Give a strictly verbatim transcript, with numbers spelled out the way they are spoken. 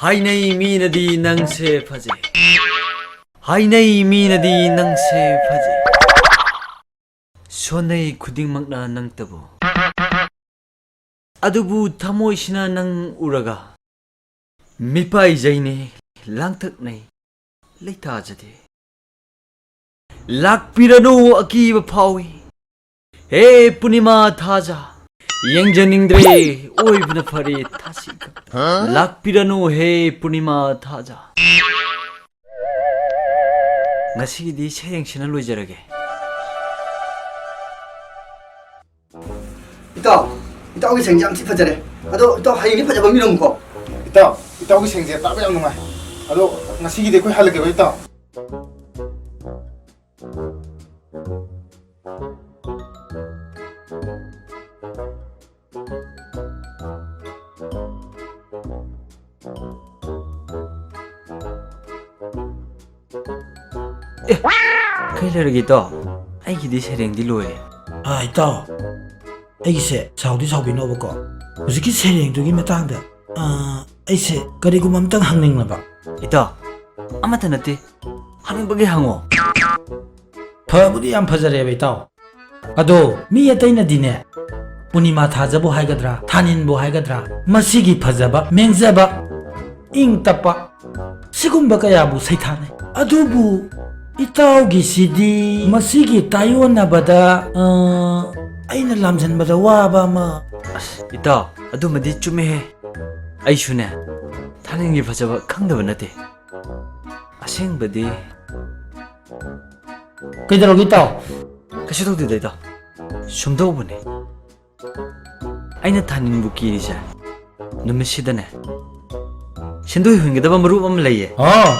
ꯍꯥꯏꯅꯩ ꯃꯤꯅꯗꯤ ꯅꯪꯁꯦ ꯐꯖꯩ꯫ ꯍꯥꯏꯅꯩ ꯃꯤꯅꯗꯤ ꯅꯪꯁꯦ ꯐꯖꯩ꯫ ꯁꯣꯟꯅꯩ ꯈꯨꯗꯤꯡꯃꯛꯅ ꯅꯪꯇꯕꯨ꯫ ꯑꯗꯨꯕꯨ ꯊꯃꯣꯏꯁꯤꯅ ꯅꯪ ꯎꯔꯒ ꯃꯤꯄꯥꯏꯖꯩꯅꯦ, ꯂꯥꯡꯇꯛꯅꯩ, ꯂꯩꯇꯥꯖꯗꯦ꯫ ꯂꯥꯛꯄꯤꯔꯅꯨ ꯑꯀꯤꯕ ꯐꯥꯎꯏ꯫ ꯍꯦ ꯄꯨꯔꯅꯤꯃꯥ ꯊꯥꯖ, ꯌꯦꯡꯖꯅꯤꯡꯗ꯭ꯔꯦ, ꯑꯣꯏꯕꯅ ꯐꯔꯦ ꯊꯥꯁꯤ ꯈꯛꯇ꯫ ꯂꯥꯛꯄꯤꯔꯅꯨ ꯍꯦ ꯄꯨꯔꯅꯤꯃꯥ ꯊꯥꯖ꯫ ꯉꯁꯤꯒꯤꯗꯤ ꯁꯩꯔꯦꯡꯁꯤꯅ ꯂꯣꯏꯖꯔꯒꯦ꯫ ꯏꯇꯥꯎ, ꯏꯇꯥꯎꯒꯤ ꯁꯩꯔꯦꯡꯁꯦ ꯌꯥꯝ ꯊꯤ ꯐꯖꯔꯦ꯫ ꯑꯗꯣ ꯏꯇꯥꯎ, ꯍꯌꯦꯡꯗꯤ ꯐꯖꯕ ꯑꯃ ꯏꯔꯝꯃꯨꯀꯣ꯫ ꯏꯇꯥꯎ, ꯏꯇꯥꯎꯒꯤ ꯁꯩꯔꯦꯡꯁꯦ ꯇꯥꯕ ꯌꯥꯝ ꯅꯨꯡꯉꯥꯏ꯫ ꯑꯗꯣ ꯉꯁꯤꯒꯤꯗꯤ ꯑꯩꯈꯣꯏ ꯍꯜꯂꯒꯦꯀꯣ, ꯏꯇꯥꯎ꯫ ꯑꯦ, ꯀꯩ ꯂꯩꯔꯒꯦ ꯏꯇꯥꯎ? ꯑꯩꯒꯤꯗꯤ ꯁꯩꯔꯦꯡꯗꯤ ꯂꯣꯏꯔꯦ꯫ ꯑꯥ, ꯏꯇꯥꯎ, ꯑꯩꯒꯤꯁꯦ ꯁꯥꯎꯗꯤ ꯁꯥꯎꯕꯤꯅꯣꯕꯀꯣ, ꯍꯧꯖꯤꯛꯀꯤ ꯁꯩꯔꯦꯡꯗꯨꯒꯤ ꯃꯇꯥꯡꯗ, ꯑꯥ, ꯑꯩꯁꯦ ꯀꯔꯤꯒꯨꯝꯕ ꯑꯃꯇꯪ ꯍꯪꯅꯤꯡꯂꯕ꯫ ꯏꯇꯥꯎ, ꯑꯃꯠꯇ ꯅꯠꯇꯦ, ꯍꯪꯅꯤꯡꯕꯒꯤ ꯍꯪꯉꯣ꯫ ꯐꯕꯨꯗꯤ ꯌꯥꯝ ꯐꯖꯔꯦꯕ, ꯏꯇꯥꯎ꯫ ꯑꯗꯣ ꯃꯤ ꯑꯇꯩꯅꯗꯤꯅꯦ, ꯄꯨꯔꯅꯤꯃꯥ ꯊꯥꯖꯕꯨ ꯍꯥꯏꯒꯗ꯭ꯔꯥ, ꯊꯥꯅꯤꯟꯕꯨ ꯍꯥꯏꯒꯗ꯭ꯔꯥ, ꯃꯁꯤꯒꯤ ꯐꯖꯕ, ꯃꯦꯡꯖꯕ, ꯏꯪ ꯇꯞꯄ, ꯁꯤꯒꯨꯝꯕ ꯀꯌꯥꯕꯨ ꯁꯩꯊꯥꯅꯩ꯫ ꯑꯗꯨꯕꯨ ꯏꯇꯥꯎꯒꯤꯁꯤꯗꯤ ꯃꯁꯤꯒꯤ ꯇꯥꯏꯌꯣꯟꯅꯕꯗ, ꯑ, ꯑꯩꯅ ꯂꯥꯝꯖꯟꯕꯗ ꯋꯥꯕ ꯑꯃ꯫ ꯑꯁ, ꯏꯇꯥꯎ, ꯑꯗꯨꯃꯗꯤ ꯆꯨꯝꯃꯦꯍꯦ꯫ ꯑꯩꯁꯨꯅꯦ, ꯊꯥꯅꯤꯟꯒꯤ ꯐꯖꯕ ꯈꯪꯗꯕ ꯅꯠꯇꯦ꯫ ꯑꯁꯦꯡꯕꯗꯤ ꯀꯩꯗꯧꯔꯒꯦ, ꯏꯇꯥꯎ? ꯀꯩꯁꯨ ꯇꯧꯗꯦꯗ, ꯏꯇꯥꯎ꯫ ꯁꯨꯝꯗꯧꯕꯅꯦ꯫ ꯑꯩꯅ ꯊꯥꯅꯤꯟꯕꯨ ꯀꯤꯔꯤꯁꯦ, ꯅꯨꯃꯤꯠꯁꯤꯗꯅꯦ, ꯁꯦꯟꯗꯣꯏ ꯍꯨꯟꯒꯗꯕ ꯃꯔꯨꯞ ꯑꯃ ꯂꯩꯌꯦ꯫ ꯑꯥ꯫